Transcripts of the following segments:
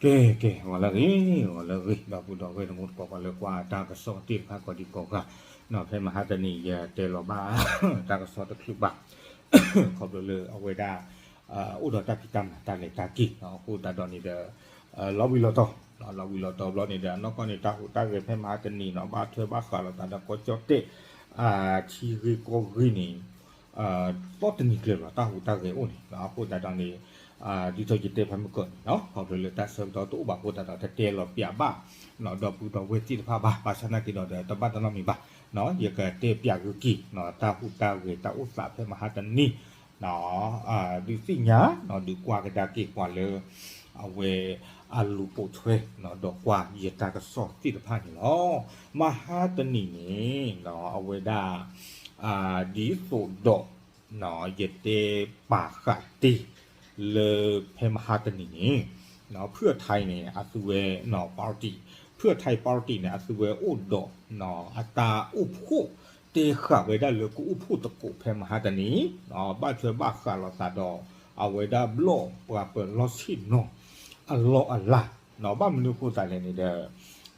ကဲ ကဲ ဂီၤလၢအဂ့ၤ ဂီၤလၢအဂ့ၤ ဒီပုၢ်ဒီဝဲၢ်တံၤသကိး ပှၤလၢကွၢ်တၢ်ကစီၣ်သ့ၣ်တဖၣ်ကိးဒံကိးဂၤ, ဖဲမဟါတနံၤ ယတဲလီၤဘၣ် တၢ်ကစီၣ်တချုးဘၣ် ခီဖျိလၢအဝဲဒၣ် အိၣ်ဒီးတၢ်ဖံးတၢ်မၤတၢ်လဲၤတၢ်က့ၤ အဃိသတးဒီးန့ၣ်ဒီး လီၤဝံၤလီၤတီၤ လီၤဝံၤလီၤတီၤဘျီန့ၣ်ဒီး အနီၢ်ကီၢ်န့ၣ် တၢ်ဟူးတၢ်ဂဲၤဖဲမဟါတနံၤနီၤ ဘၣ်ထွဲဘၣ်ဃးလိာ်သးဒီးကီၢ်ကၠီၣ်တဲၣ် ထံဂ့ၢ်ကီၢ်ဂ့ၢ်န့ၣ် သီတနံၤကျၢၤလီၤ တၢ်ဟူးတၢ်ဂဲၤအိၣ်န့ၣ် အဃိသတးဒီးန့ၣ် ဒ်သိးယတဲဖဲမုၢ်ကီၢ်န့ၣ်နီၤ ခီဖျိလၢတၢ်ဆၢကတီၢ်တအိၣ်ဘၣ်အဃိသတးဒီး တတဲလီၤပၠးဘၣ် ဒီပုၢ်ဒီဝဲၢ်သ့ၣ်တဖၣ်ဘၣ် ဘၣ်ဆၣ်နာ်က့ၤဒီး တဘၣ်တနီတမံၤဘၣ် ယကတဲပၠးဂုာ်က့ၤ တၢ်ဟူးတၢ်ဂဲၤတၢ်အိၣ်သးဖဲမဟါတနံၤ ဒုးသ့ၣ်ညါ ဒုးကွၢ်ကဒါက့ၤပှၤလၢ အဝဲအလူၤပိာ်ထွဲ ဒီးကွၢ်ယတၢ်ကစီၣ်သ့ၣ်တဖၣ်န့ၣ်လီၤ. မဟါတနံၤန့ၣ် အဝဲဒၣ် ဒ်သိးဒီး ယတဲပာ်ဃာ်တ့ၢ် လၢဖဲမဟါတနံၤန့ၣ် ဖုၣ်အထါန့ၣ် အသုဝဲ party ဖုၣ်အထါ party န့ၣ် အသုဝဲအိၣ်ဒီး အတၢ်အိၣ်ဖှိၣ်တဲဃာ်ဝဲဒၣ်လၢကအိၣ်ဖှိၣ်သကိးဖဲမဟါတနံၤ ဘၣ်ထွဲဘၣ်ဃးလိာ်သးဒီး အဝဲဒၣ်ဘျီၣ်ပှၤပၢၤလီၢ်ဆ့ၣ်နီၤ အလီၢ်အလၤ ဘၣ်မနုၤအဃိသတးလဲၣ်န့ၣ်ဒီး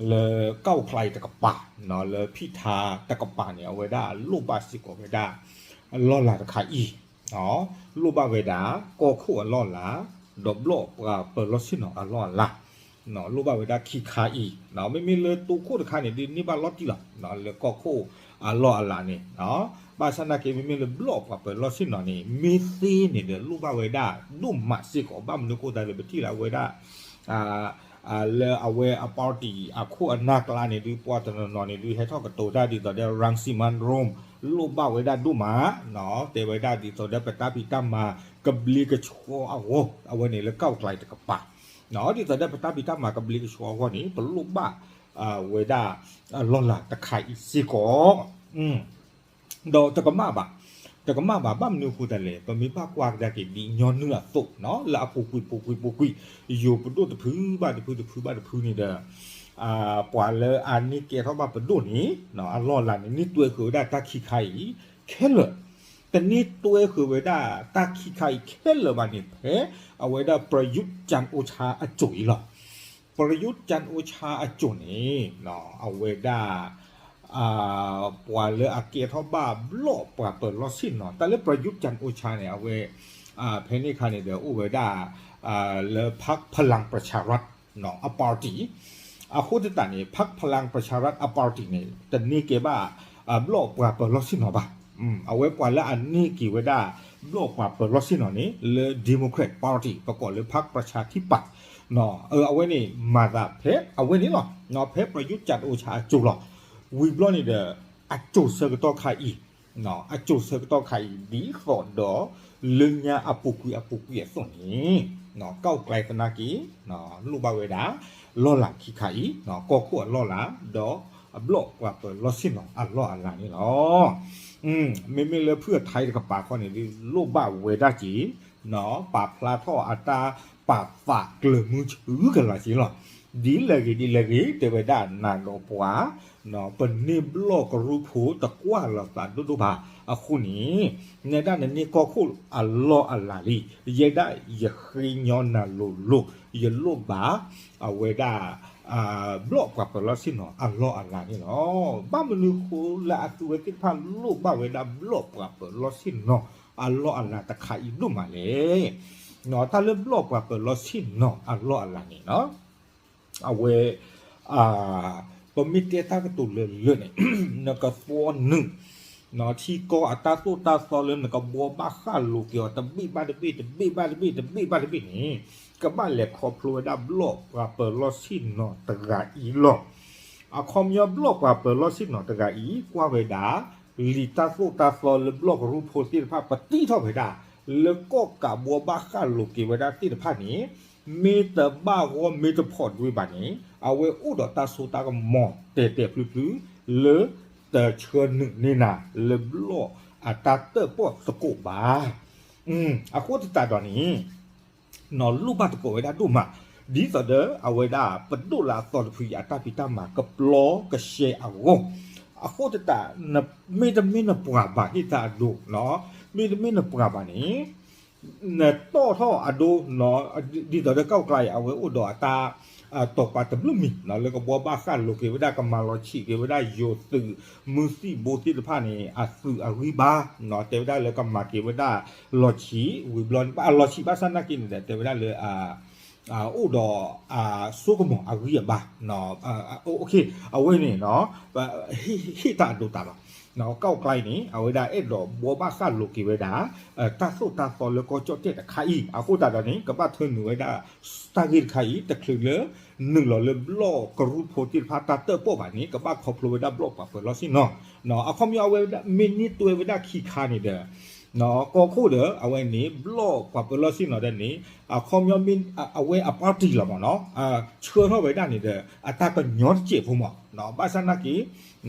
လၢကီၢ်ချါအံၤတကပၤ လၢဖံၣ်ထါတကပၤန့ၣ် အဝဲဒၣ်လိၣ်ဘၣ်စ့ၢ်ကီးဝဲဒၣ် အလီၢ်လၤတခါအံၤ လိၣ်ဘၣ်ဝဲဒၣ် ကီၢ်ခိၣ်အလီၢ်အလၤ ဒီးဘျီၣ်ပှၤပၢၤလီၢ်ဆ့ၣ်နီၤအလီၢ်အလၤ လိၣ်ဘၣ်ဝဲဒၣ်ခံခါအံၤ မ့မ့ၢ်လၢတိခိၣ်တခါန့ၣ် ဒ်န့ၢ်ဘၣ်လီၤတံၢ်လီၤ လၢကီၢ်ခိၣ်အလီၢ်အလၤန့ၣ် ဘၣ်ဆၣ်နာ်က့ မ့မ့ၢ်လၢဘျီၣ်ပှၤပၢၤလီၢ်ဆ့ၣ်နီၤန့ၣ် မ့ၢ်သ့န့ၣ်ဒီး လိၣ်ဘၣ်ဝဲဒၣ်ဒိၣ်မးစ့ၢ်ကီး ဘၣ်မနုၤအဃိသတးလဲၣ် ပထံၣ်လၢအဝဲဒၣ် လၢအဝဲအ party အခိၣ်အနၢ်ကျါန့ၣ်ဒုး ပှၤတနီၤနီၤန့ၣ်ဒုး ဟဲထီၣ်ကတိၤတၢ်ဒ်သိးဒီး Rangsiman Rome လိၣ်ဘၣ်ဝဲဒၣ်ဒိၣ်မး တဲဝဲဒၣ်ဒ်သိးဒီးပတၢ်ဖံးတၢ်မၤကဘျံးကဆှီအဂီၢ် အဝဲန့ၣ်လၢကီၢ်ချါအံၤတကပၤ ဒ်သိးဒီးပတၢ်ဖံးတၢ်မၤကဘျံးကဆှီအဂီၢ်န့ၣ် ပလိၣ်ဘၣ်ဝဲဒၣ် လီၢ်လၤတခါအံၤစ့ၢ်ကီး ဒီးတကမၣ်ဘၣ်, တကမၣ်ဘၣ် ဘၣ်မနုၤအဃိသတးလဲၣ် ပမ့ၢ်ဘၣ်ကွၢ်ကဒါက့ၤဒ်ညီနုၢ်အသိး လၢအပူၤကွံာ်ပူၤကွံာ်ပူၤကွံာ် ယိၤပဒိၣ်တဖုဘၣ်တဖုတဖုဘၣ်တဖုန့ၣ်ဒီး ပှၤလၢအန့ၢ်ကဲထီၣ်ဘၣ်ပဒိၣ်န့ၣ် အလီၢ်အလၤန့ၣ် န့ၢ်တွဲဃုာ်ဝဲဒၣ်တၢ်ခံခါအံၤခဲလၢာ်, တန့ၢ်တွဲဃုာ်ဝဲဒၣ်တၢ်ခံခါအံၤခဲလၢာ်ဘၣ်န့ၣ် ဖဲအဝဲဒၣ် Prayut Chan-o-cha အစိၤအံၤလီၤ. Prayut Chan-o-cha အစိၤန့ၣ် အဝဲဒၣ် ပှၤလၢအကဲထီၣ်ဘၣ်ဘျီၣ်ပှၤပၢၤလီၢ်ဆ့ၣ်နီၤ တၢ်လၢ Prayut Chan-o-cha န့ၣ် အဝဲ ဖဲန့ၣ်အခါန့ၣ်ဒီး အိၣ်ဝဲဒၣ် လၢ Phac Phalang Pracharrath အ party အဃိသတးန့ၣ် Phac Phalang Pracharrath အ party န့ၣ် တန့ၢ်ကဲဘၣ် ဘျီၣ်ပှၤပၢၤလီၢ်ဆ့ၣ်နီၤဘၣ်. အဝဲပှၤလၢအန့ၢ်က့ၤဝဲဒၣ် ဘျီၣ်ပှၤပၢၤလီၢ်ဆ့ၣ်နီၤန့ၣ် လၢ Democrat Party ပကိးလၢ Phac Prachadhipat အဝဲန့ၣ် မၤသးဖဲအဝဲန့ၣ်လီၤ. ဖဲ Prayut Chan-o-cha အစိၤလီၤ. ဝံၤဘျီန့ၣ်ဒီး အစိၤဆၢကတီၢ်ခါအံၤ အစိၤဆၢကတီၢ်ခါအံၤ ဒ်သိးဒီး လၢညါအပူၤကွံာ်အပူၤကွံာ်အသိးန့ၣ် ကီၢ်ချါသနာ်က့ လိၣ်ဘၣ်ဝဲဒၣ် လီၢ်လၤခံခါအံၤ ကီၢ်ခိၣ်အလီၢ်လၤ ဒီးအဘျီၣ်ပှၤပၢၤလီၢ်ဆ့ၣ်နီၤအလီၢ်အလၤန့ၣ်လီၤ. မ့မ့ၢ်လၢဖုၣ်အထါအံၤတကပၤခီန့ၣ်ဒုး လိၣ်ဘၣ်ဝဲဒၣ်က့ၤ ပာ်ဖျါထီၣ်အတၢ်ပာ်သးကျၢၤမုဆူကလာ်က့ၤလီၤ. ဒ်လဲၣ်ဂ့ၤဒ်လဲၣ်ဂ့ၤ တဲဝဲဒၣ်နၤဒီးပှၤ ပန့ၢ်ဘျီၣ်ကရူၢ်ဖိတကွၢ်လိာ်သးဒိၣ်ဒိၣ်ဘၣ်အဃိန့ၣ် နဲဒၣ်နန့ၢ်ကီၢ်ခိၣ်အလီၢ်အလၤလံ, ယဲဒၣ်ယဃ့ညီနၤလိၤလိၤ ယလိၣ်ဘၣ် အဝဲဒၣ် ဘျီၣ်ပှၤပၢၤလီၢ်ဆ့ၣ်နီၤအလီၢ်အလၤန့ၣ်လီၤ. ဘၣ်မနုၤဃိလၢအသုဝဲသ့ၣ်တဖၣ်လိၣ်ဘၣ်ဝဲဒၣ်ဘျီၣ်ပှၤပၢၤလီၢ်ဆ့ၣ်နီၤအလီၢ်အလၤတခါအံၤဒိၣ်မးလဲၣ်. တၢ်လၢဘျီၣ်ပှၤပၢၤလီၢ်ဆ့ၣ်နီၤအလီၢ်အလၤန့ၣ် အဝဲ ပမ့ၢ်တဲတၢ်ကတိၤလၢလၢန့ၣ် နကသီနုာ် ထံကီၢ်အတၢ်သိၣ်တၢ်သီလၢနကဘှီဘၣ်ဃးလိာ်က့ၤအီၤ တဘ့ၣ်ဘၣ်တဘ့ၣ် တဘ့ၣ်ဘၣ်တဘ့ၣ် တဘ့ၣ်ဘၣ်တဘ့ၣ်န့ၣ် ကဘၣ်လဲၤခီဖျိဝဲဒၣ်ဘျီၣ်ပှၤပၢၤလီၢ်ဆ့ၣ်နီၤတဂၤအံၤလီၤ. အခီပညီဘျီၣ်ပှၤပၢၤလီၢ်ဆ့ၣ်နီၤတဂၤအံၤ ကွၢ်ဝဲဒၣ် လံာ်တၢ်သိၣ်တၢ်သီလၢဘျီၣ်ကရူၢ်ဖိသ့ၣ်တဖၣ် ပတံထီၣ်ဝဲဒၣ် လၢကီၢ်ကးဘှီဘၣ်ဃးလိာ်က့ၤဝဲဒၣ်သ့ၣ်တဖၣ်န့ၣ် မ့ၢ်တဘၣ်ဂီၢ်မ့ၢ်တဖီၣ်ဒွံးဘၣ်န့ၣ် အဝဲအိၣ်ဒီးတၢ်စိတၢ်ကမီၤတဲာ်တဲာ်ဖျုဖျု လၢတဆှၢနုာ်န့ၢ်နၤလၢဘျီၣ်အတၢ်တၢၣ်ပီၣ်သကိးဘၣ်. အဃိသတးဒီးန့ၣ် လိၣ်ဘၣ်သကိးဝဲဒၣ်ဒိၣ်မး ဒ်သိးဒီးအဝဲဒၣ်ပဒိၣ်လၢအသီတဖုအံၤအတၢ်ဖံးတၢ်မၤကပျီကရှဲအဂီၢ်, အဃိသတး မ့တမ့ၢ်နပှၤဘၣ်ဟ့ၣ်တၢ်အဒိ, မ့တမ့ၢ်နပှၤဘၣ်န့ၣ် နတီၣ်ထီၣ်အဒိ ဒ်သိးဒီးကီၢ်ကျါအံၤ အဝဲအိၣ်ဒီးအတၢ် တီာ်ပာ်တဘျုးမံၤ လၢကဘှီဘၣ်ဃးလိာ်က့ၤဝဲဒၣ် ကမၤလီၤဆံးက့ၤဝဲဒၣ် ယိၤသုး မုၢ်သံၣ်ဘိသ့ၣ်တဖၣ်န့ၣ် အသုးအဂံၢ်ဘါ တဲဝဲဒၣ်လၢကမၤက့ၤဝဲဒၣ်လီၤဆံး ဝံၤဘျီ အလီၤဆံးဘၣ်ဆၣ်နာ်က့န့ၣ်ဒီး တဲဝဲဒၣ်လၢ အိၣ်ဒီး စိကမီၤအဂံၢ်အဘါ အဝဲန့ၣ် ဟ့ၣ်တၢ်အဒိတၢ်လီၤ. ကီၢ်ကျါအံၤန့ၣ် အဝဲဒၣ်အဲၣ်ဒိးဘှီဘၣ်ဃးလိာ်က့ၤဝဲဒၣ် တၢ်သိၣ်တၢ်သီလၢကီၢ်ကၠီၣ်တဲၣ်တခါအံၤ အဃိသတးဒီးန့ၣ် ကဘၣ်ထၢနုာ်ဝဲဒၣ် တၢ်ဂ့ၢ်တခါအံၤ တချုးလၢ နုာ်လီၤလၢဘျီၣ်ကရူၢ်ဖိသ့ၣ်တဖၣ်တၢ်တၢၣ်ပီၣ်ဘၣ်န့ၣ် ကဘၣ်ခီဖျိဝဲဒၣ်ဘျီၣ်ပှၤပၢၤလီၢ်ဆ့ၣ်နီၤ အခီပညီအဝဲမ့ၢ်န့ၢ်တွဲဝဲဒၣ်ခံခါန့ၣ်ဒီး ကီၢ်ခိၣ်ဒီး အဝဲန့ၣ် ဘျီၣ်ပှၤပၢၤလီၢ်ဆ့ၣ်နီၤဒ်န့ၣ် အခီပညီမ့ၢ် အဝဲအ party လီၤမ့ၢ်နီၤ ဆှၢထီၣ်ဝဲဒၣ်န့ၣ်ဒီး အတၢ်ကညီတစဲးဖိမ့ၢ် ဘၣ်ဆၣ်နာ်က့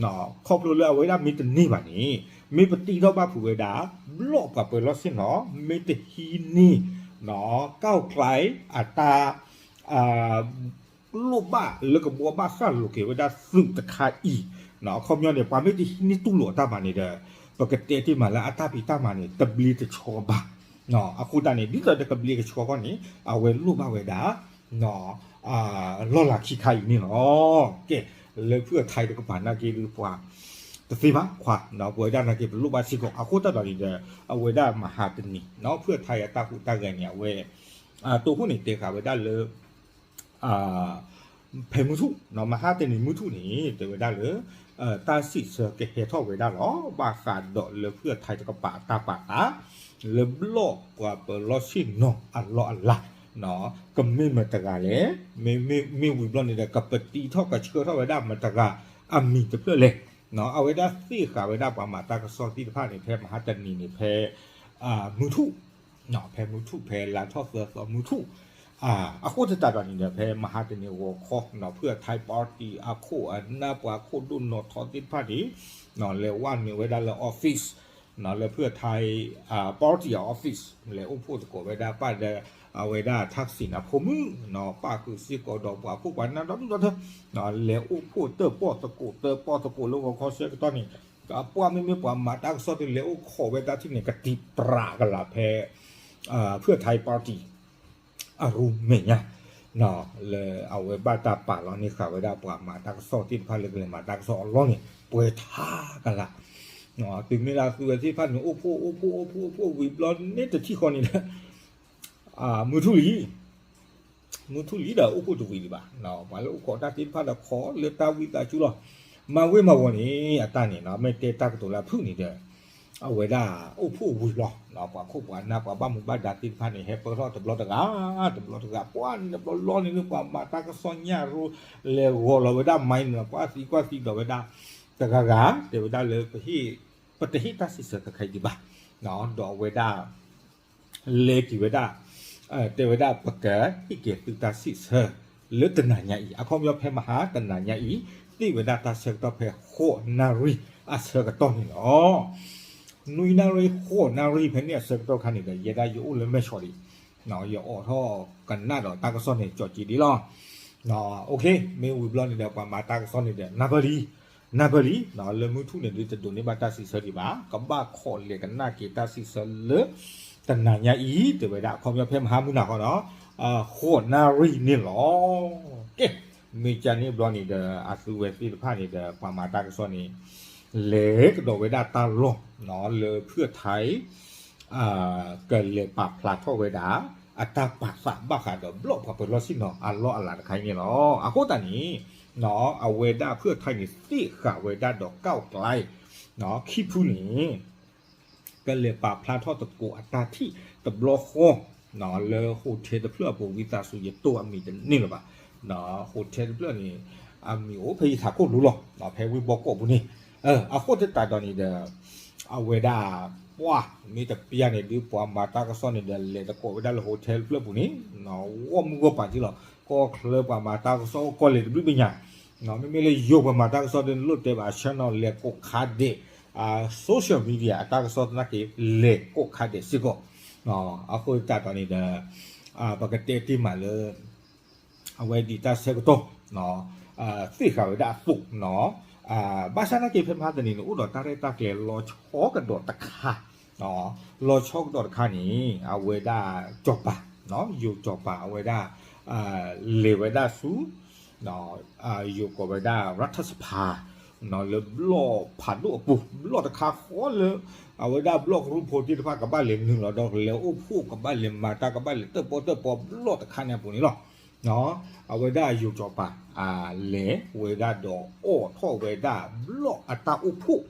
ခီဖျိလၢအဝဲဒၣ်မ့ၢ်တန့ၢ်ဘၣ်န့ၣ် မ့ၢ်ပတံထီၣ်ဘၣ်ဖုးဝဲဒၣ် ဘျီၣ်ပှၤပၢၤလီၢ်ဆ့ၣ်နီၤ မ့ၢ်တဟံးန့ၢ် ကီၢ်ကျါအတၢ် လိၣ်ဘၣ်လၢကဘှီဘၣ်ဃးလိာ်က့ၤဝဲဒၣ်သုးတခါအံၤ အခီပညီန့ၣ် ပှၤမ့ၢ်တဟံးန့ၢ်တူၢ်လိာ်အတၢ်မၤန့ၣ်ဒီး ပကတဲတ့ၢ်မးလၢအတၢ်ဖံးတၢ်မၤန့ၣ် တဘျ့တဆှီဘၣ်. အဃိသတးန့ၣ် ဒ်သိးဒီးကဘျ့ကဆှီဃီန့ၣ် အဝဲလိၣ်ဘၣ်ဝဲဒၣ် လီၢ်လၤခံခါအံၤန့ၣ်လီၤ. ကဲ လၢဖုၣ်အထါတကပၤနာ်က့ဒုးပှၤ တသ့ဘၣ်ခွါ ပဝဲဒၣ်နာ်က့ပလိၣ်ဘၣ်စ့ၢ်ကီး အဃိသတးဒီးန့ၣ်ဒီး အဝဲဒၣ်မဟါတနံၤ ဖုၣ်အထါအတၢ်ဟူးတၢ်ဂဲၤန့ၣ် အဝဲ တိခိၣ်န့ၣ်တဲဃာ်ဝဲဒၣ်လၢ ဖဲမုၢ်ထူၣ် မဟါတနံၤမုၢ်ထူၣ်န့ၣ် တဲဝဲဒၣ်လၢ တၢ်စံးဆၢကဟဲထီၣ်ဝဲဒၣ်လီၤ. ဘၣ်ဃးဒီးလၢဖုၣ်အထါတကပၤအတၢ်ပာ်သး လၢဘျီၣ်ပှၤပၢၤလီၢ်ဆ့ၣ်နီၤအလီၢ်အလၤ ကမ့ၢ်မတၤတဂၤလဲၣ် မ့မ့ၢ်ဝံၤဘျီန့ၣ်ဒီး ကပတံထီၣ်ကဆှၢထီၣ်ဝဲဒၣ်မတၤတဂၤအမံၤတဖျၢၣ်လဲၣ်. အဝဲဒၣ်သ့ၣ်ဃာ်ဝဲဒၣ်ပှၤမၤတၢ်ကစီၣ်သ့ၣ်တဖၣ်န့ၣ် ဖဲမဟါတနံၤန့ၣ် ဖဲ မုၢ်ထူၣ် ဖဲမုၢ်ထူၣ် ဖဲလါထီၣ်သၢသီမုၢ်ထူၣ် အဃိသတးဒီးန့ၣ်ဒီး ဖဲမဟါတနံၤဂီၤခီ ဖုၣ်အထါ party အခိၣ်အနၢ် ပှၤခိၣ်ဒိၣ်နီၢ်ထီသ့ၣ်တဖၣ်န့ၣ် လဲၤဝဲနုာ်ဝဲဒၣ်လၢ office လၢဖုၣ်အထါ party အ office လဲၤအိၣ်ဖှိၣ်သကိးဝဲဒၣ်ပၢ်ဒီး အဝဲဒၣ်ထၣ်စံးနၤဖိမုၣ် ပၣ်ဃုာ်စ့ၢ်ကီးဒီးပှၤခိၣ်ပှၤနၢ်ဒီဒူၣ်ဒီထၢ လဲၤအိၣ်ဖှိၣ်တၢၣ်ပီၣ်သကိး တၢၣ်ပီၣ်သကိးလၢဂီၤခီဆၢကတီၢ်န့ၣ် ပှၤမ့မ့ၢ်ပှၤမၤတၢ်ကစီၣ်သ့ၣ်လဲၤအိၣ်ခိးဝဲတၢ်ထံၣ်န့ၣ် ကတံၤပြးကလာ်ဖဲ ဖုၣ်အထါ party အရူမဲာ်ညါ လၢအဝဲဘၣ်တၢ်ပာ်လီၤန့ၢ်ဃာ်ဝဲဒၣ်ပှၤမၤတၢ်ကစီၣ်သ့ၣ်တဖၣ်လၢကလဲၤမၤတၢ်ကစီၣ်အလီၢ်န့ၣ် ပှဲၤထါကလာ် တုၤမ့ၢ်လၢသုဝဲသ့ၣ်တဖၣ်န့ၣ် အိၣ်ဖှိၣ်အိၣ်ဖှိၣ်အိၣ်ဖှိၣ်အိၣ်ဖှိၣ်ဝံၤဘျီန့ၣ်တထံၣ်ဃီန့ၣ်ဒီး မုၢ်ထူၣ်လံ မုၢ်ထူၣ်လံဒီးအိၣ်ဖှိၣ်တဝံၤဒံးဘၣ် ပှၤလၢအိၣ်ခိးတၢ်သ့ၣ်တဖၣ်ဒီးခိးလၢတၢ်ဝံသးစူၤလီၤ. မၤဝ့ၤမၤဝီၤန့ၣ် အတၢ်န့ၣ် မ့ၢ်တဲတၢ်ကတိၤလၢအဖုၣ်န့ၣ်ဒီး အဝဲဒၣ်အိၣ်ဖှိၣ်ဝံၤလီၤ ပှၤခိၣ်ပှၤနၢ် ပှၤဘၣ်မူဘၣ်ဒါသ့ၣ်တဖၣ်န့ၣ် ဟဲပၢၢ်ထီၣ်တဘျီတဂၤ တဘျီတဂၤ ပှၤန့ၣ်တဘျီလီၢ်န့ၣ်လၢပှၤမၤတၢ်ကစီၣ်ညၣ်ရိ လဲၤဂီၤလီၤဝဲဒၣ် mind န့ၣ်လီၤ ပှၤသံကွၢ်သံဒိးဝဲဒၣ် တဂၤဂၤ တဲဝဲဒၣ်လၢ ပတဟ့ၣ်တၢ်စံးဆၢခဲခါအံၤဒံးဘၣ် ဒီးအဝဲဒၣ် လဲၤက့ၤဝဲဒၣ် တဲဝဲဒၣ် ပကဟ့ၣ်က့ၤသုတၢ်စံးဆၢ လၢတနၤညါအံၤ အခီပညီဖဲမဟါတနၤညါအံၤ သ့ၣ်ဝဲဒၣ်တၢ်ဆၢကတီၢ်ဖဲဃိးနၣ်ရံၣ်အဆၢကတီၢ်န့ၣ်လီၤ. နွံနၣ်ရံၣ် ဃိးနၣ်ရံၣ် ဖဲန့ၣ်အဆၢကတီၢ်ခါန့ၣ်ဒီး ယဲဒၣ်ယအိၣ်လၢမဲၢ်ဆီးဒံး ယအိးထီၣ်ကနၣ်ဒီးတၢ်ကစီၣ်န့ၣ် ကၠီၤက့ၤဒံးလီၤ. မ့ၢ်ဝံၤဘျီန့ၣ်ဒီး ပှၤမၤတၢ်ကစီၣ်န့ၣ်ဒီး နၢ်ပၢၢ်လံ နၢ်ပၢၢ်လံ လၢမုၢ်ထူၣ်န့ၣ်ဒုးတဒိးန့ၢ်ဘၣ်တၢ်စံးဆၢဒံးဘၣ် ကဘၣ်ခိးလဲၤကနၣ်က့ၤတၢ်စံးဆၢလၢ တနၤညါအံၤ တဲဝဲဒၣ် အခီပညီဖဲမဟါမုၢ်နၤဃီဒီး ဃိးနၣ်ရံၣ်န့ၣ်လီၤ. ကဲ မ့ၢ်ကန့ၣ်ဘျီန့ၣ်ဒီး အသုဝဲသ့ၣ်တဖၣ်န့ၣ်ဒီး ပှၤမၤတၢ်ကစီၣ်န့ၣ် လဲၤကဒီးဝဲဒၣ်တၢ်လီၢ် လၢဖုၣ်အထါ ကလဲၤပာ်ဖျါထီၣ်ဝဲဒၣ် အတၢ်ပာ်သးဘၣ်ဃးဒီးဘျီၣ်ပှၤပၢၤလီၢ်ဆ့ၣ်နီၤအလီၢ်အလၤတခါအံၤန့ၣ်လီၤ. အဃိသတးန့ၣ် အဝဲဒၣ်ဖုၣ်အထါန့ၣ် သ့ၣ်ဃာ်ဝဲဒၣ်ဒီးကီၢ်ကျါ ခံဖုန့ၣ် ကလဲၤပာ်ဖျါထီၣ်သကိးအတၢ်ထံၣ်တဘျီဃီ လၢ hotel တဖျၢၣ်အပူၤ ဝံသးစူၤ ယတိၢ်အမံၤတန့ၢ်လၢၤဘၣ်. hotel တဖျၢၣ်န့ၣ် အမံၤအိၣ်ဖဲယထးခိၣ်လိၤလီၤ ဖဲဝ့ၢ်ဘီကီၢ်ပူၤန့ၣ် အဃိသတးဒီးန့ၣ်ဒီး အဝဲဒၣ် ပှၤမ့ၢ်တပျၢ်န့ၣ်ဒုး ပှၤမၤတၢ်ကစီၣ်န့ၣ်ဒီး လဲၤသကိးဝဲဒၣ်လၢ hotel တဖျၢၣ်ပူၤန့ၣ် ဂီၢ်မုၢ်ဂီၢ်ပၤထံလီၤ. ကီၢ်ချၢပှၤမၤတၢ်ကစီၣ်အိၣ်ကီၢ်လဲၣ်တဘျုးဘ့ၣ်ညါ မ့မ့ၢ်လၢယိၤပှၤမၤတၢ်ကစီၣ်ဒီး လိၣ်တဲဘၣ်ဆၢနီၤ လဲၤကိးခါဒဲး social media အတၢ်ကစီၣ်သနာ်က့ လဲၤကိးခါဒဲးစ့ၢ်ကီး အဃိသတးဒီးန့ၣ်ဒီး ပကတဲတ့ၢ်မးလၢ အဝဲဒၣ်တၢ်ဆၢကတီၢ် သ့ၣ်ဃာ်ဝဲဒၣ်အသိး ဘၣ်ဆၣ်သနာ်က့ ဖဲမဟါတနံၤန့ၣ် အိၣ်ဒီးတၢ်ရဲၣ်တၢ်ကျဲၤလီၤဆီကဒီးတခါ လီၤဆီကဒီးတခါန့ၣ် အဝဲဒၣ်စီၤပၤ, ယိၤစီၤပၤအဝဲဒၣ် လဲၤဝဲဒၣ်ဆူ ယိၤကိးဝဲဒၣ် ရၤထၢၣ်စဖါ လၢဘျီၣ်ဖးဒိၣ်အပူၤ ဘျီၣ်တခါဃီလၢ အဝဲဒၣ်ဘျီၣ်ကရူၢ်ဖိသ့ၣ်တဖၣ်ကဘၣ်လဲၤနုာ်လီၤဒီးကလဲၤအိၣ်ဖှိၣ် ကဘၣ်လဲၤမၤတၢ် ကဘၣ်လဲၤတၢၣ်ပီၣ်တၢၣ်ပီဘျီၣ်တခါန့ၣ်အပူၤန့ၣ်လီၤ. အဝဲဒၣ်ယိၤစီၤပၤ လဲၤဝဲဒၣ်ဒီးအိးထီၣ်ဝဲဒၣ်ဘျီၣ်အတၢ်အိၣ်ဖှိၣ်,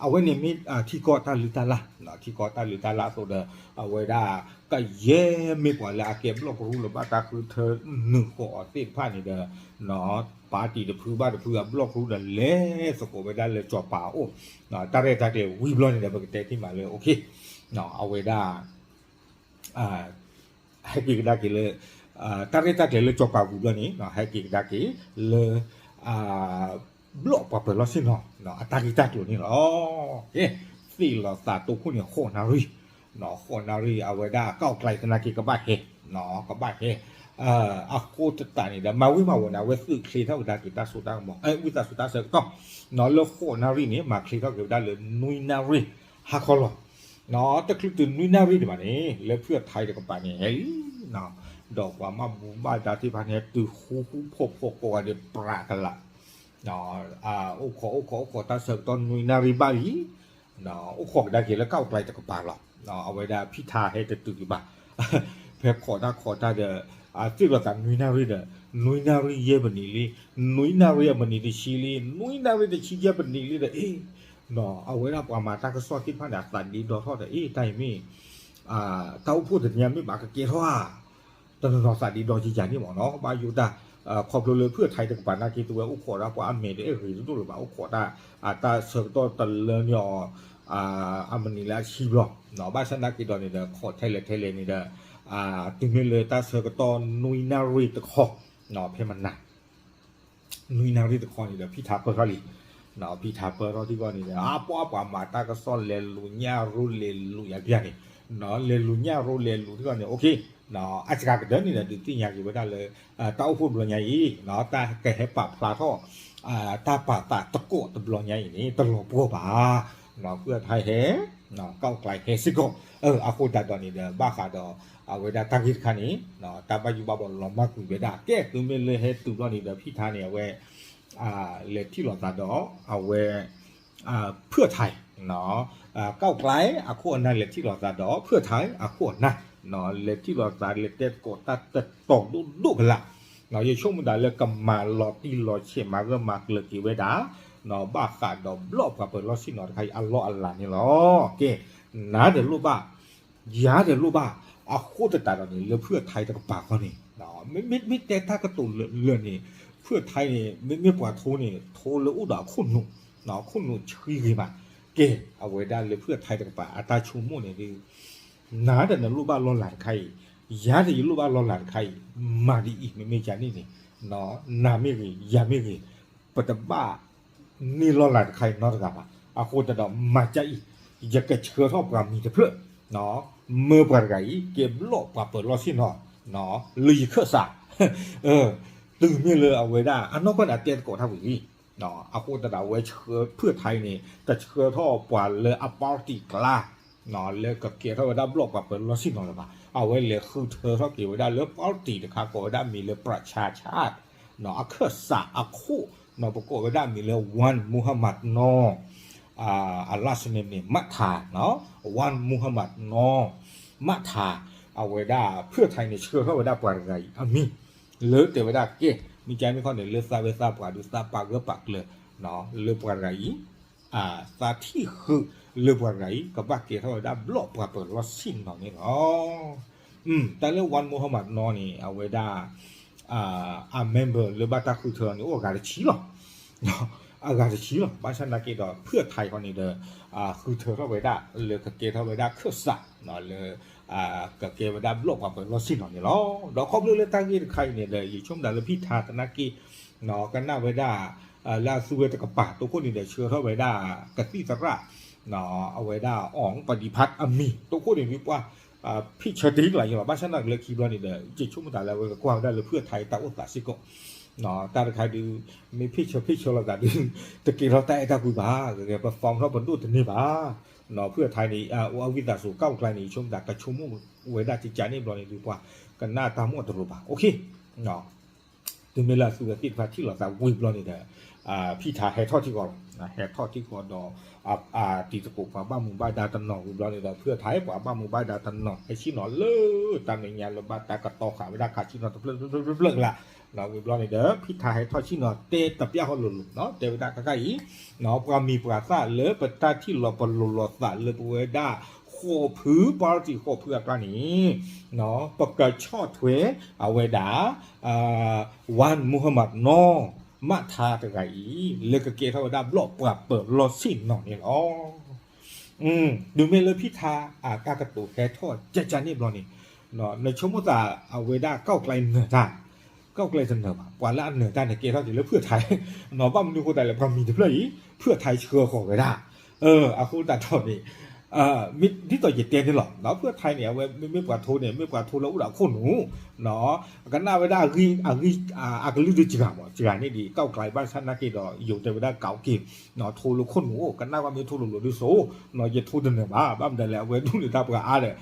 အဝဲန့ၣ်မ့ၢ်ထံကီၢ်တၢ်လုၢ်တၢ်လၢ်, ထံကီၢ်တၢ်လုၢ်တၢ်လၢ်အသိးဒီး အဝဲဒၣ် ကယဲၢ်မ့ၢ်ပှၤလၢအကဲဘျီၣ်ကရူၢ်လၢဘၣ်တၢ်ဃုထၢနုာ်ဃီၤအီၤသ့ၣ်တဖၣ်န့ၣ်ဒီး ပၣ်တံၣ်တဖုဘၣ်တဖုအဘျီၣ်ကရူၢ်ဒီးလဲၤသကိးဝဲဒၣ်လၢစီၤပၤအအိၣ်, တၢ်ရဲၣ်တၢ်ကျဲၤဝံၤဘျီန့ၣ်ဒီး ပကတဲထံၣ်မးလၢ အဝဲဒၣ် ဟဲက့ၤကဒါက့ၤလၢ တၢ်ရဲၣ်တၢ်ကျဲၤလၢစီၤပၤဝံၤဘျီန့ၣ် ဟဲက့ၤကဒါက့ၤလၢ ဘျီၣ်ပှၤပၢၤလီၢ်ဆ့ၣ်နီၤ အတၢ်ဂ့ၢ်တၢ်ကျိၤန့ၣ်လီၤ. ကဲ သ့ၣ်လီၤသးတိခိၣ်န့ၣ် ဃိးနၣ်ရံၣ်, ဃိးနၣ်ရံၣ် အဝဲဒၣ်ကီၢ်ကျဲသနာ်က့ ကဘၣ်ဟဲ, ကဘၣ်ဟဲ အဃိသတးန့ၣ်ဒီး မၤဝံၤမၤဝီၤန့ၣ် အဝဲသုးချ့ထီၣ်ကဒါက့ၤတၢ်စိတၢ်ကမီၤ ဝံသးစူၤတၢ်ဆၢကတီၢ် လၢဃိးနၣ်ရံၣ်န့ၣ် မၤချ့ထီၣ်က့ၤဝဲဒၣ်လၢနွံနၣ်ရံၣ်ဟါခီလီၤ. တချုးတုၤနွံနၣ်ရံၣ်ဒံးဘၣ်န့ၣ် လၢဖုၣ်ထါတကပၤန့ၣ် ဟဲလံ ဒီးပှၤမၤဘူၣ်ဘၣ်ဒါသ့ၣ်တဖၣ်န့ၣ် တုၤဃူဃူဖိးဖိးကိးဂၤဒဲးပြးကလာ် အိၣ်ခိးအိၣ်ခိးအိၣ်ခိးတၢ်ဆၢကတီၢ်နွံနၣ်ရံၣ်ဘၣ်လံ အိၣ်ခိးကဒါက့ၤလၢကီၢ်ကျဲတကပၤလီၤ. အဝဲဒၣ်ဖုၣ်ထါဟဲတတုၤဒံးဘၣ် ဖဲခိးတၢ်ခိးတၢ်ဒီး သ့ၣ်လီၤသးနွံနၣ်ရံၣ်ဒီး နွံနၣ်ရံၣ်ယဲၢ်မံးနံးလံ, နွံနၣ်ရံၣ်အမံးနံးတဆံလံ, နွံနၣ်ရံၣ်တဆံယဲၢ်မံးနံးလံဒီး အ့ အဝဲဒၣ်ပှၤမၤတၢ်ကစီၣ်သ့ၣ်တဖၣ်န့ၣ် အသးဒ့ဒီထီၣ်ဒီး အ့ တၢ်အံၤမ့ၢ် တၢ်အိၣ်ဖှိၣ်တနံၤမ့ၢ်ဘၣ်ကကဲထီၣ်ဧါ တနီၤနီၤသးဒ့ဒီယံာ်ယံာ်န့ၣ်မ့ၢ်နီၤ ဘၣ်ယိၣ်တၢ် ခီဖျိလၢဖုၣ်ထါတကပၤနာ်က့ တဝဲအိၣ်ခိးဒၣ်ပှၤအမဲာ်တအဲၣ်ဂ့ၤတဒိၣ်လၢၤဘၣ် အိၣ်ခိးတၢ် တၢ်ဆၢကတီၢ်တလၢန့ၢ်အီၤ အမံးနံးလၢအဆံဘျီ ဘၣ်ဆၣ်နာ်က့ဒီးန့ၣ်ဒီး ခိးထဲလဲၣ်ထဲလဲၣ်န့ၣ်ဒီး တုၤမ့ၢ်လၢတၢ်ဆၢကတီၢ်နွံနၣ်ရံၣ်တခီ ဖဲမနၤ နွံနၣ်ရံၣ်တခီန့ၣ်ဒီး ဖုၣ်ထါပၢၢ်ထီၣ်လံ ဖုၣ်ထါပၢၢ်ထီၣ်ထံကီၢ်န့ၣ်ဒီး အပှၤပှၤမၤတၢ်ကစီၣ်လဲၤလူၤညၣ်ရိလဲၤလူၤယၤပျၢ်န့ၣ် လဲၤလူၤညၣ်ရိလဲၤလူၤထံကီၢ်န့ၣ် အ အစှၤကတၢၢ်န့ၣ်ဒီး ဒုးသ့ၣ်ညါက့ၤဝဲဒၣ်လၢ တၢ်အိၣ်ဖှိၣ်တဘျီညါအံၤ တၢ်ကဟဲပာ်ဖျါထီၣ် တၢ်ပာ်သးသကိးတဘျီညါအံၤန့ၣ် တလီၤပှီၢ်ဘၣ် ဖုၣ်ထါဟဲ ကီၢ်ကျဲဟဲစ့ၢ်ကီး အဃိသတးဒီးန့ၣ်ဒီး ဘၣ်ဃးဒီး အဝဲဒၣ်တၢ်ဂ့ၢ်တခါန့ၣ် တၢ်ဘၣ်ယိၣ်ဘၣ်ဘီလီၤမၢ်ကွံာ်ဝဲဒၣ် ကဲတုၤမ့ၢ်လၢဟဲတုၤဘျီန့ၣ်ဒီး ဖုၣ်ထါန့ၣ် အဝဲ လဲၤထံၣ်လိာ်သးဒီး အဝဲ ဖုၣ်ထါ ကီၢ်ကျဲအခိၣ်အနၢ် လဲၤထံၣ်လိာ်သးဒီး ဖုၣ်ထါအခိၣ်အနၢ် လဲၤထံၣ်လိာ်သးလဲၤတဲသကိးတၢ်တတီၤဒိၣ်ဒိၣ်ကလာ် ယဆိကမိၣ်သးလၢကမၤလီၤတံၢ်လီၤဆဲးမၤဂၢၢ်မၤကျၢၤက့ၤဝဲဒၣ် ဘၣ်ဃးဒီးဘျီၣ်ပှၤပၢၤလီၢ်ဆ့ၣ်နီၤတခါအံၤအလီၢ်အလၤန့ၣ်လီၤ. ကဲ နၤဒီးလိၣ်ဘၣ် ယၤဒီးလိၣ်ဘၣ် အဃိသတးဒီးန့ၣ် လၢဖုၣ်ထါတကပၤဃီန့ၣ် မ့မ့ၢ်တဲတၢ်ကတိၤလၢာ်လၢာ်န့ၣ် ဖုၣ်ထါန့ၣ် မ့မ့ၢ်ပှၤထိန့ၣ် ထိလၢအိၣ်ဒီးအခိၣ်နူာ် အခိၣ်နူာ်ဆှံဂ့ၤမး ကဲ အဝဲဒၣ်လၢဖုၣ်ထါတကပၤအတၢ်ဆိကမိၣ်န့ၣ်ဒီး နၤဒီးနလိၣ်ဘၣ်လီၢ်လၤတခါအံၤ ယၤဒီးယလိၣ်ဘၣ်လီၢ်လၤတခါအံၤ မၤဒ်အံၤ မ့မ့ၢ်ယၤန့ၣ်န့ၣ် နၤမ့ၢ်ဂ့ၤ ယၤမ့ၢ်ဂ့ၤ ပတဘၣ်န့ၢ်လီၢ်လၤတခါအံၤနီတဂၤဘၣ်. အဃိသတးဒီး မၤကၢ်အံၤ ယကဆှၢထီၣ်ပှၤမံၤတဖျၢၣ် မၢပှၤတဂၤအံၤ ကဲဘျီၣ်ပှၤပၢၤလီၢ်ဆ့ၣ်နီၤ လၢယခၢၣ်စး တုၤမ့ၢ်လၢအဝဲဒၣ် အနီၢ်ကီၢ်န့ၣ် အတဲသကိးတၢ်ဝံၤလံ အဃိသတးဒီး အဝဲဆှၢဖုၣ်ထါအံၤန့ၣ် တဆှၢထီၣ်ပှၤလၢအ party ကျါ လၢကကဲထီၣ်ဝဲဒၣ်ဘျီၣ်ပှၤပၢၤလီၢ်ဆ့ၣ်နီၤလၢၤဘၣ်. အဝဲလဲၤဃုထၢထီၣ်က့ၤဝဲဒၣ်လၢ party တခါကိးဝဲဒၣ်မံၤလၢ ပြၢၣ်ဆၣ်ဆၣ် အခၢၣ်စးအခိၣ် ပကိးဝဲဒၣ်မံၤလၢ Wan Muhammad Noor အ last name န့ၣ် မးထါ Wan Muhammad Noor မးထါ အဝဲဒၣ်ဖုၣ်ထါအံၤန့ၣ် ဆှၢထီၣ်ဝဲဒၣ်ပှၤတဂၤအံၤအမံၤ လၢတဲဝဲဒၣ်ကဲ မ့ၢ်ကဲမ့ၢ်ခီန့ၣ် လၢသးဝဲသးပှၢ်ဒုး သးပာ်ဂၢၢ်ပာ်ကျၢၤ လၢပှၤတဂၤအံၤ သးထံၣ်ဃုာ်လၢပှၤတဂၤအံၤ ကဘၣ်ကဲထီၣ်ဝဲဒၣ်ဘျီၣ်ပှၤပၢၤလီၢ်ဆ့ၣ်နီၤန့ၣ်လီၤ. တၢ်လၢ Wan Muhammad Noor န့ၣ် အဝဲဒၣ် အ member လၢဘၣ်တၢ်ဃုထၢန့ၣ် အိၣ်အဂၤတဆံလီၤ. အဂၤတဆံလီၤ. ဘၣ်ဆၣ်နာ်က့ဒီး ဖုၣ်ထါအံၤဃီန့ၣ်ဒီး ဃုထၢထီၣ်ဝဲဒၣ် လၢကကဲထီၣ်ဝဲဒၣ်ခၢၣ်စး လၢ ကကဲဝဲဒၣ်ဘျီၣ်ပှၤပၢၤလီၢ်ဆ့ၣ်နီၤန့ၣ်လီၤ. ဒီးခီဖျိလၢတၢ်ဂ့ၢ်တခါအံၤန့ၣ်ဒီး ယဆိကမိၣ်သးလၢဖုၣ်ထါသနာ်က့ ကနၣ်ဝဲဒၣ် လၢအသူဝဲတကပၤ တိခိၣ်န့ၣ်ဒီး ဆှၢထီၣ်ဝဲဒၣ်ကသံၣ်သရၣ် အဝဲဒၣ် အီၣ်ပဒံဖးအမံၤ တိခိၣ်န့ၣ် မ့ၢ်ပှၤ ဖံးဆၢတ့ၢ်ကလာ်ယဘၣ် ဘၣ်ဆၣ်နာ်က့လၢခံဘျီန့ၣ်ဒီး ယဆိကမိၣ်သးလၢအဝဲကကွၢ်ဝဲဒၣ်လၢဖုၣ်ထါအံၤတၢ်အိၣ်သးစ့ၢ်ကီး တၢ်တခါဒုး မ့ၢ်ဖံးဆၢဖံးဆၢလိာ်သးဒုး တကဲထီၣ်တၢ်အဲၣ်တၢ်ကွံဘၣ် ကကဲ perform ထီၣ်ပဒိၣ်တန့ၢ်ဘၣ် ဖုၣ်ထါန့ၣ် အိၣ်အဝံသးစူၤ ကီၢ်ကျါန့ၣ် ယဆိကမိၣ်သး ကဆိကမိၣ်ဝဲဒၣ်ကကန့ၣ်ဘျီန့ၣ် ဒုးပှၤကနၣ်တၢ်မ့ၢ်တရိၤဘၣ်. တုၤမ့ၢ်လၢအသုးအသ့ၣ်တဖၣ်ထံၣ်လိာ်သးဝံၤဘျီန့ၣ်ဒီး ဖုၣ်ထါဟဲထီၣ်ထံကီၢ်လီၤ. ဟဲထီၣ်ထံကီၢ်ဒီး တံၤသကိးပှၤဘၣ်မူဘၣ်ဒါတနီၤဝံၤဘျီန့ၣ်ဒီး ဖုၣ်ထါပှၤဘၣ်မူဘၣ်ဒါတနီၤ ဟဲဆ့ၣ်နီၤလၢတၢ်မဲာ်ညါလၢဘၣ်တၢ်ကတီၤဃာ်ဝဲဒၣ်ခးဆ့ၣ်နီၤတဖျၢၣ်ဖျၢၣ်ဖျၢၣ်ဖျၢၣ်ကလါ ဝံၤဘျီန့ၣ်ဒီး ဖုၣ်ထါဟဲထီၣ်ဆ့ၣ်နီၤတဲတပျၢ်ဃီလိၤလိၤ တဲဝဲဒၣ်ခဲခါအံၤ ပှၤမံၤပှၤသၣ်လၢပတၢ်ထံၣ်လီၤပလိၤလိာ်သးလၢပဝဲဒၣ်ဃိးဖု ပၣ်ရတံၤဃိးဖုအကျါန့ၣ် ပကဆီၣ်ထွဲအဝဲဒၣ် Wan Muhammad နီၢ်မးထါတဂၤအံၤ လၢကကဲထီၣ်ဝဲဒၣ်ဘျီၣ်ပှၤပၢၤလီၢ်ဆ့ၣ်နီၤန့ၣ်လီၤ. တုၤမ့ၢ်လၢဖုၣ်ထါအတၢ်ကတိၤဟဲထီၣ်ကကန့ၣ်ဘျီန့ၣ် နဆိကမိၣ်သးအဝဲဒၣ်ကီၢ်ကျါနၢၤတၢ် ကီၢ်ကျါတနၢၤဘၣ် ပှၤလၢအနၢၤတၢ်န့ၣ် ကဲထီၣ်က့ၤလၢဖုၣ်ထါ ဘၣ်မနုၤအဃိသတးလဲၣ် ပှၤမံၤတဖျၢၣ်အံၤ ဖုၣ်ထါဆှၢဃီၤဝဲဒၣ် အဃိသတးဒီးန့ၣ် ဒ်သိးယတဲန့ၣ်လီၤ ဖုၣ်ထါန့ၣ် အဝဲမ့မ့ၢ်ပှၤထိန့ၣ် မ့ၢ်ပှၤထိလၢအိၣ်ဒီးအခိၣ်နူာ် ကနၣ်ဝဲဒၣ်အဂံၢ် အကလုၢ်တစှၤမး စှၤန့ၣ်ဒ် ကီၢ်ကျါဘၣ်ဆၣ်နာ်က့ဒီး ယိၤတဲဝဲဒၣ်ကးက့ၤ ထိလၢခိၣ်နူာ်အိၣ် ကနၣ်ဝဲမ့ၢ်ထိလိၤလိၤဒ်သိး ယထိတနၢၤဘၣ် ဘၣ်မနုၤလဲၣ် အဝဲဒူၣ်န့ၢ်တၢ်ပှၤအါဒီး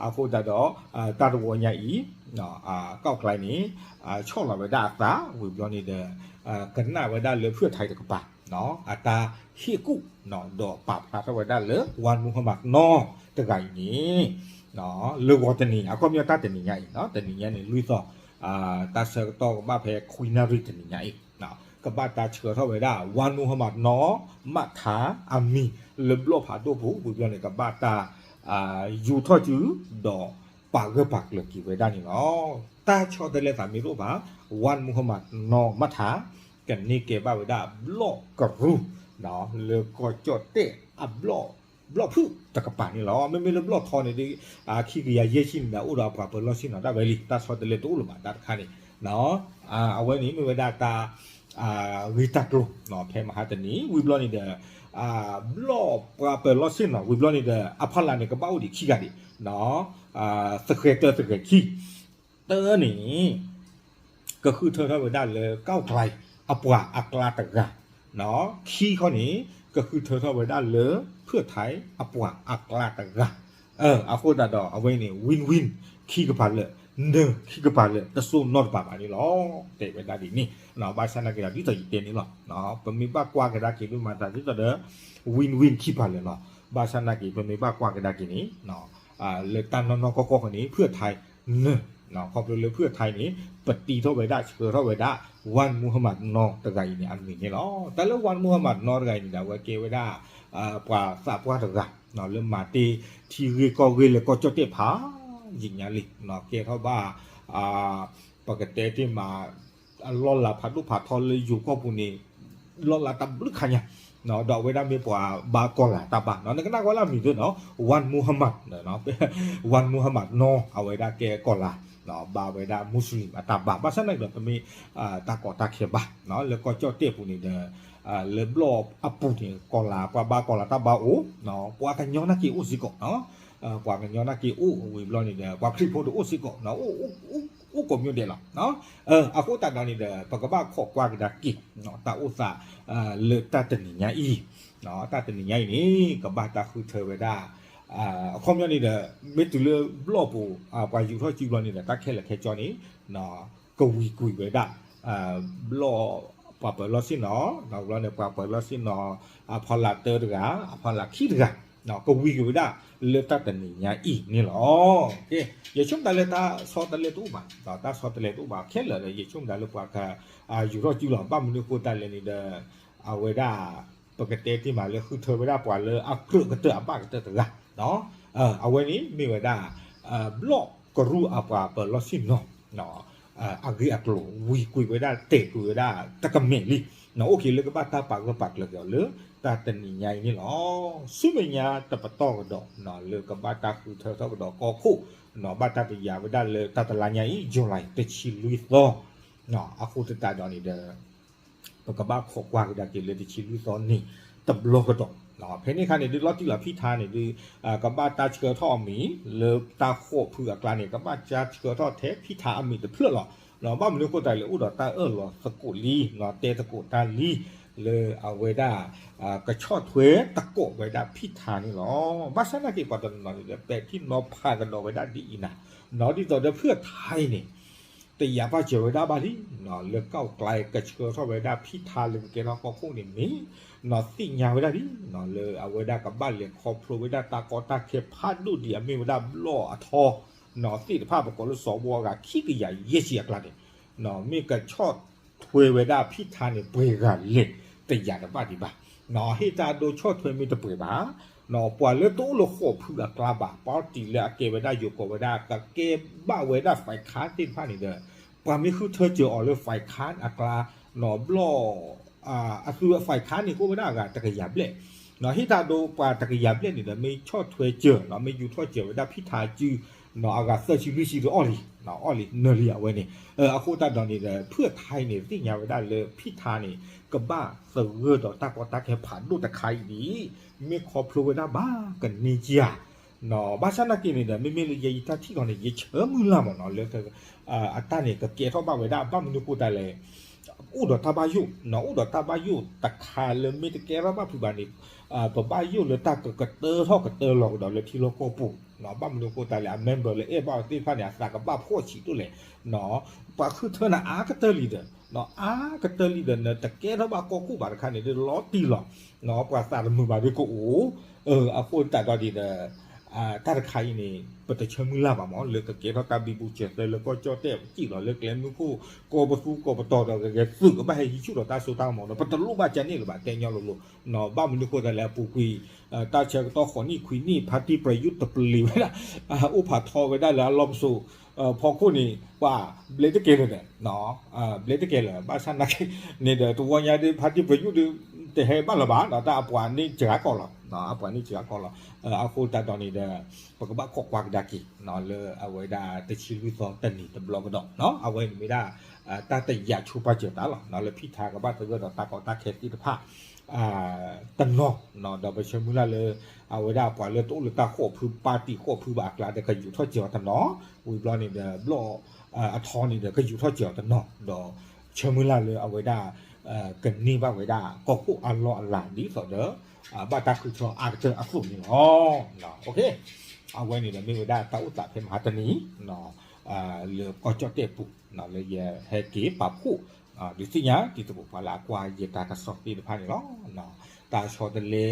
အဃိသတးဒီး တၢ်တဝီညါအံၤ ကီၢ်ကျါန့ၣ် ဆီၣ်လီၤဝဲဒၣ်အသးဝံၤဘျီန့ၣ်ဒီး ကနၣ်ဝဲဒၣ်လၢဖုၣ်ထါတကပၤ အတၢ်ဟ့ၣ်ကူၣ် ဒီးပာ်ဖျါထီၣ်ဝဲဒၣ်လၢ Wan Muhammad နီၢ်တဂၤအံၤန့ၣ် လၢဂီၤတနံၤ အခီပညီတၢ်တနံၤညါအံၤ တနံၤညါန့ၣ် လွံၢ်သီ တၢ်ဆၢကတီၢ်ကဘၣ်ဖဲခွံနၣ်ရံၣ်တနံၤညါအံၤ ကဘၣ်တၢ်ဆှၢထီၣ်ဝဲဒၣ် Wan Muhammad နီၢ်မးထါအမံၤလၢဘျီၣ်ဖးဒိၣ်ပူၤ ဝံၤဘျီန့ၣ် ကဘၣ်တၢ် ယူၤထီၣ်စု ဒီးပာ်ဂၢၢ်ပာ်ကျၢၤက့ၤဝဲဒၣ်န့ၣ်လီၤ. တၢ်ဆီတလဲသးမ့ၢ်တအိၣ်ဘၣ် Wan Muhammad နီၢ်မးထါ ကန့ၢ်ကဲဘၣ်ဝဲဒၣ်ဘျီၣ်ကရူၢ် လၢကီၢ်ကၠီၣ်တဲၣ်အဘျီၣ် ဘျီၣ်ဖုၣ်တကပၤန့ၣ်လီၤ. မ့မ့ၢ်လၢဘျီၣ်ထီန့ၣ်ဒီး ခံကယၤယဲၢ်ဆံန့ၣ်ဒီး အိၣ်ဒီးအပှၤပၢၤလီၢ်ဆ့ၣ်နီၤဒၣ်ဝဲလံ တၢ်ဆီတလဲတအိၣ်လၢၤဘၣ်တၢ်တခါန့ၣ် အဝဲန့ၣ်မ့ၢ်ဝဲဒၣ်တၢ် ဂ့ၢ်တၢ်ကျိၤ ဖဲမဟါတနံၤ ဝံၤဘျီန့ၣ်ဒီး ဘျီၣ်ပှၤပၢၤလီၢ်ဆ့ၣ်နီၤ ဝံၤဘျီန့ၣ်ဒီး အဖီလာ်န့ၣ် ကဘၣ်အိၣ်ဒံးခံဂၤဒံး သဃဲၤတၢသဃဲၤခံ တၢန့ၣ် ကဃုထၢထီၣ်ဝဲဒၣ်လၢကီၢ်ကျါအပှၤအကျါတဂၤ ခံခီန့ၣ် ကဃုထၢထီၣ်ဝဲဒၣ်လၢဖုၣ်ထါအပှၤအကျါတဂၤ အဃိသတးဒီးအဝဲန့ၣ် win win ခံကပၤလၢာ် နၢၤခံကပၤလၢာ် တစိၢ်နီတပၤဘၣ်န့ၣ်လီၤ. တဲဝဲဒၣ်ဒ်န့ၣ် ဘၣ်ဆၣ်နာ်က့ဒီး ဒ်သိးယတဲန့ၣ်လီၤ. ပမ့ၢ်ဘၣ်ကွၢ်ကဒါက့ၤဒိၣ်မးသးဒ်သိးဒီး win win ခံပၤလၢာ်လီၤ. ဘၣ်ဆၣ်နာ်က့ ပမ့ၢ်ဘၣ်ကွၢ်ကဒါက့ၤန့ၣ် လၢတၢ်နီၢ်နီၢ်ကီၢ်ကီၢ်ဃီန့ၣ် ဖုၣ်ထါနၢၤ ခီဖျိလၢဖုၣ်ထါန့ၣ် ပတံထီၣ်ဝဲဒၣ်ဆှၢထီၣ်ဝဲဒၣ် Wan Muhammad နီၢ်တဂၤအံၤန့ၣ် အမံၤန့ၣ်လီၤ. တၢ်လၢ Wan Muhammad နီၢ်တဂၤအံၤန့ၣ်ဒီး အဝဲကဲဝဲဒၣ် ပှၤသးပှၢ်တဂၤ လၢမၤတ့ၢ်ထံဂ့ၢ်ကီၢ်ဂ့ၢ်လၢကီၢ်ကၠီၣ်တဲၣ်ဖးယံာ်ညါလံ ကဲထီၣ်ဘၣ် ပကတဲတ့ၢ်မး အလီၢ်လၤဖးဒိၣ်ဖးထီလၢယိၤကီၢ်ပူၤန့ၣ် လီၢ်လၤတဘျုးခါညါ ဒီးအဝဲဒၣ်မ့ၢ်ပှၤဘါကီၤလၤတၢ်ဘါ နကနၣ်ကွၢ်လၢအမံၤသ့ၣ်နီၤ Wan Muhammad Wan Muhammad နီၢ် အဝဲဒၣ်ကဲကီၤလၤ ဘါဝဲဒၣ် Muslim အတၢ်ဘါ ဘၣ်ဆၣ်နာ်က့ဒီး ပမ့ၢ်တၢ်ကီတၢ်ခဲဘၣ် လၢကီၢ်ကၠီၣ်တဲၣ်ပူၤန့ၣ်ဒီး လၢဘျီၣ်အပူၤန့ၣ် ကီၤလၤ ပှၤဘါကီၤလၤတၢ်ဘါအိၣ် ပှၤကညီနာ်က့အိၣ်စ့ၢ်ကီး ပှၤကညီနာ်က့အိၣ်ဝံၤဘျီန့ၣ်ဒီး ပှၤခရံာ်ဖိတအိၣ်စ့ၢ်ကီး အိၣ်ကိးမံၤဒဲးလီၤ. အဃိသတးဒီးန့ၣ်ဒီး ပကဘၣ်ခိးကွၢ်ကဒါက့ၤ တၢ်အိၣ်သး လၢတၢ်တနံၤညါအံၤ တၢ်တနံၤညါအံၤန့ၣ် ကဘၣ်တၢ်ဃုထၢဝဲဒၣ် အခီပညီန့ၣ်ဒီး မ့ၢ်တုၤလၢဘျီၣ်ပူၤ ပှၤယူၤထီၣ်စုဘျီန့ၣ်ဒီး တၢ်ခဲလၢာ်ခဲဆ့န့ၣ် ကဝံၤကွံာ်ဝဲဒၣ် ဘျီၣ်ပှၤပၢၤလီၢ်ဆ့ၣ်နီၤ ဘျီန့ၣ် ပှၤပၢၤလီၢ်ဆ့ၣ်နီၤ အဖီလာ်တၢတဂၤ အဖီလာ်ခံတဂၤ ကဝံၤကွံာ်ဝဲဒၣ်လၢတၢ်တနံၤညါအံၤန့ၣ်လီၤ. ယဆိကမိၣ်တၢ်လၢတၢ်ဆီတလဲတအိၣ်ဘၣ် တၢ်ဆီတလဲတအိၣ်ဘၣ်ခဲလၢာ်ဒီး ယဆိကမိၣ်တၢ်လၢပှၤကယူၤထီၣ်စုလီၤ ဘၣ်မနုၤအဃိသတးလဲၣ်န့ၣ်ဒီး အဝဲဒၣ် ပကတဲတ့ၢ်မးလၢဃုထၢဝဲဒၣ်ပှၤလၢအကြၢးကတၢၢ်အဘၣ်ကတၢၢ်တဂၤ အဝဲန့ၣ်မ့ၢ်ဝဲဒၣ် ဘျီၣ်ကရူၢ်အပှၤပၢၤလီၢ်ဆ့ၣ်နီၤ အဂ့ၢ်အကျိၤ ဝံၤကွံာ်ဝဲဒၣ်တဲာ်ကွံာ်ဝဲဒၣ်တကမဲာ်လံ အိၣ်က့ၤလၢကဘၣ်တၢ်ပာ်ဂၢၢ်ပာ်ကျၢၤက့ၤအီၤလၢ တၢ်တနံၤညါအံၤန့ၣ်လီၤ. ဆူမဲာ်ညါတပတီၢ်ကဒီး လၢကဘၣ်တၢ်ဃုထၢထီၣ်ကဒီးကီၢ်ခိၣ် ဘၣ်တၢ်ပယၤဝဲဒၣ်လၢတၢ်တလါညါအံၤ July တဆံလွံၢ်သီ အဃိသတးဒီးန့ၣ်ဒီး ပကဘၣ်ခိးကွၢ်ကဒါက့ၤလၢတဆံလွံၢ်သီန့ၣ် တဘျီကဒီး ဖဲန့ၣ်အခါန့ၣ်ဒုး လီၤတံၢ်လီၤဖုၣ်ထါန့ၣ်ဒုး ကဘၣ်တၢ်ဆှၢထီၣ်အမံၤ လၢတၢ်ဃိးဖုအကျါန့ၣ် ကဘၣ်တၢ်ဆှၢထီၣ်ထဲဖုၣ်ထါအမံၤတဖျၢၣ်လီၤ. ဘၣ်မနုၤအဃိသတးလဲၣ် အိၣ်ဒီးတၢ်အၢၣ်လီၤသကိးလံ တဲသကိးတၢ်လံ လၢအဝဲဒၣ် ကဆီၣ်ထွဲသကိးဝဲဒၣ်ဖံထါန့ၣ်လီၤ. ဘၣ်ဆၣ်သနာ်က့ ပှၤတနီၤနီၤန့ၣ်ဒီး ပဲာ်ထံနီၤဖးကဒီးဝဲဒၣ်ဒ်အံၤနၤ, ဒ်သိးဒီးဖုၣ်ထါအံၤန့ၣ် တယာ်ဘၣ်စၢၤဝဲဒၣ်ဘၣ်လံ, လၢကီၢ်ကျါကဆှၢထီၣ်ဝဲဒၣ်ဖံထါလၢကကဲထီၣ်ကီၢ်ခိၣ်န့ၣ်မ့ၢ် နီၢ်သ့ၣ်ညါဝဲဒၣ်လံ, လၢအဝဲဒၣ်ကဘၣ်လဲၤခီဖျိဝဲဒၣ်တၢ်ကီတၢ်ခဲဖးဒိၣ်ဒံးအမ့ၢ်ဝဲဒၣ်ဘျီၣ်အထီ နီၢ်သ့ၣ်တဖၣ် ပကိးလၢစီၤဘီအဂၤခံကယၤယဲၢ်ဆံအကျါန့ၣ် မ့ၢ်ကဆီၣ်ထွဲဝဲဒၣ်ဖံထါန့ၣ် ပှဲၤဂၤလဲၣ် တယာ်တဘၣ်ဒံးဘၣ်. ဟ့ၣ်တၢ်ဒိဆီၣ်ထွဲမ့ၢ်တပှဲၤဘၣ် ပှၤလၢတအိၣ်လၢဃိာ်ဖုအကျါဘၣ် ပီၣ်တံၣ်လၢအကဲဝဲဒၣ်ယိၤကီးဝဲဒၣ် ကကဲဘၣ်ဝဲဒၣ်ဖဲခါသ့ၣ်တဖၣ်န့ၣ်ဒီး ပှၤမ့ၢ်ဃုထၢစၢၤအီၤလၢဖဲခါအကျါ နီၢ်ဘျီၣ် အသုးဖဲခါန့ၣ်ကအိၣ်ဝဲဒၣ်အဂၤတကယၤဘျဲၣ်, ဟ့ၣ်တၢ်ဒိပှၤတကယၤဘျဲၣ်န့ၣ်ဒီး မ့ၢ်ဆီၣ်ထွဲစၢၤ မ့ၢ်ယူၤထီၣ်စၢၤဝဲဒၣ်ဖံထါစု နီၢ်အဂၤသၢဆံလွံၢ်ဆံဒီးအီၣ်လံ, အီၣ်လံနၢၤလံအဝဲန့ၣ်, အဃိသတးဒီးန့ၣ်ဒီး ဖုၣ်ထါအံၤန့ၣ် သ့ၣ်ညါဝဲဒၣ်လၢဖံထါန့ၣ် ကဘၣ်သဂၢၢ်ဒီးတၢ်ကီတၢ်ခဲဖးဒိၣ်တခါအံၤဒ် မ့ၢ်ခီဖျိဝဲဒၣ်ဘၣ်ကန့ၢ်ကယၤ ဘၣ်ဆၣ်သနာ်က့န့ၣ်ဒီး မ့မ့ၢ်လၢယဲယတၢ်ထံၣ်လီၤန့ၣ် ယဆၢမုၢ်လၢ်မးနီၢ် လၢ အတၢ်န့ၣ် ကကဲထီၣ်ဘၣ်ဝဲဒၣ် ဘၣ်မနုၤဃိသတးလဲၣ် အိၣ်ဒီးတၢ်ဘၣ်ယိၣ် အိၣ်ဒီးတၢ်ဘၣ်ယိၣ်တခါလၢမ့ၢ်တကဲထီၣ်ဘၣ်ဖုးဘၣ်န့ၣ် ပဘၣ်ယိၣ်လၢတၢ်ကကတၢထီၣ်ကတၢလီၤကဒီးလၢထံလီၢ်ကီၢ်ပူၤ ဘၣ်မနုၤဃိသတးလဲၣ် အ member လၢအဲၣ်ဘၣ်အီၤသ့ၣ်တဖၣ်န့ၣ် အသးကဘၣ်ဖှီၣ်ဆံးဒိၣ်လဲၣ် ပှၤဃုထၢနၤအါကတၢၢ်လံဒီး အါကတၢၢ်လံဒီး နတကဲထီၣ်ဘၣ်ကီၢ်ခိၣ်ဘၣ်တခါန့ၣ် ဒ်လီၤတံၢ်လီၤ ပှၤသးတမုာ်ဘၣ်ဒ်ကအိၣ် အဃိသတးဒီးန့ၣ်ဒီး တၢ်တခါအံၤန့ၣ် ပတဆၢမုၢ်လၢ်ဘၣ်မး လၢကကဲထီၣ်တၢ်ဘံဘူစၢၤသၢလၢကီၢ်ကၠီၣ်တဲၣ်စံၣ်လီၤလၢကျဲမုၢ်ခိၣ် ကီၢ်ပသူကီၢ်ပတီၤဒီး ကဂဲၤသုးကဘၣ်ဟဲဟံးဆူၣ်ဒီးတၢ်စိတၢ်ကမီၤဒီး ပတလိၣ်ဘၣ်ကန့ၣ်လၢၤဘၣ် တဲညီလိၤလိၤ ဘၣ်မနုၤဃိသတးလဲၣ် အပူၤကွံာ် တၢ်ဆၢကတီၢ်ဃိးနံၣ်ခွံနံၣ် ဖါတံၢ်ပရယူးတပျံၤဝဲဒၣ် အိၣ်ဖးထီဝဲဒၣ်လၢအလီၢ်ပစိာ် ဖီခိၣ်န့ၣ် ပှၤဘျဲတကဲလၢၤဒီး ဘျဲတကဲလၢၤ ဘၣ်ဆၣ်သနာ်က့န့ၣ်ဒီး တဝီညါဒ် ဖါတံၢ်ပရယူးဒ် တဟဲဘၣ်လၢၤဘၣ် တၢ်အပှၤန့ၣ်စှၤကီးလီၤ အပှၤန့ၣ်စှၤကီးလီၤ အဃိသတးဒီးန့ၣ်ဒီး ပကဘၣ်ခိးကွၢ်ကဒါက့ၤ လၢအဝဲဒၣ်တဆံလွံၢ်သီတနံၤတဘျီကဒီး အဝဲန့ၣ်မ့ၢ်ဒၣ် တၢ်တယာ်ဆိပာ်စၢၤသးလီၤ လၢဖံထါကဘၣ်သဂၢၢ်ဒီးတၢ်ကီတၢ်ခဲသ့ၣ်တဖၣ် တနီၤ ဒီးပဆၢမုၢ်လၢ်လၢ အဝဲဒၣ်ပှၤလၢတအိၣ်လၢတၢ်ဃိာ်ဖု ပၣ်တံၣ်ဃိာ်ဖုဘၣ်အကျါဒီး ကယူၤထီၣ်စၢၤအီၤတနီၤ ဝံၤဘျီန့ၣ်ဒီး ဘျီၣ်အထီန့ၣ်ဒီး ကယူၤထီၣ်စၢၤအီၤတနီၤ ဒီးဆၢမုၢ်လၢ်လၢအဝဲဒၣ် ကန့ၢ်ဘၣ်ဝဲဒၣ် ကီၢ်ခိၣ်အလီၢ်အလၤဒ်သိးဒီး ဘၣ်တၢ်ဃုထၢအါကတၢၢ်အသိးန့ၣ်လီၤ. အဝဲန့ၣ်ဒီးမ့ၢ်ဝဲဒၣ်တၢ်အိၣ်သးဖဲမဟါတနံၤ လၢကီၢ်ကၠီၣ်တဲၣ်ပူၤ လၢယဟဲက့ၤပာ်ဖှိၣ် ဒုးသ့ၣ်ညါ ဒ်သိးပပှၤလၢအကွၢ်ယတၢ်ကစီၣ်သ့ၣ်တဖၣ်န့ၣ်လီၤ. တၢ်ဆီတလဲ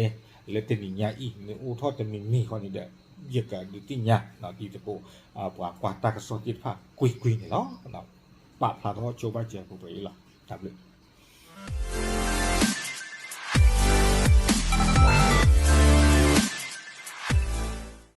လၢတနံၤညါအံၤ မ့ၢ်အိၣ်ထီၣ်တမံၤမံၤဃီန့ၣ်ဒီး ယကဒုးသ့ၣ်ညါ ဒ်သိးပပှၤကွၢ်တၢ်ကစီၣ်သ့ၣ်တဖၣ်ကွ့ၢ်ကွ့ၢ်န့ၣ်လီၤ. ပာ်ဖျါထီၣ်ဆိဘၣ်စၢၤပှဲၤပှဲၤအံၤလီၤ. တၢ်ဘျုး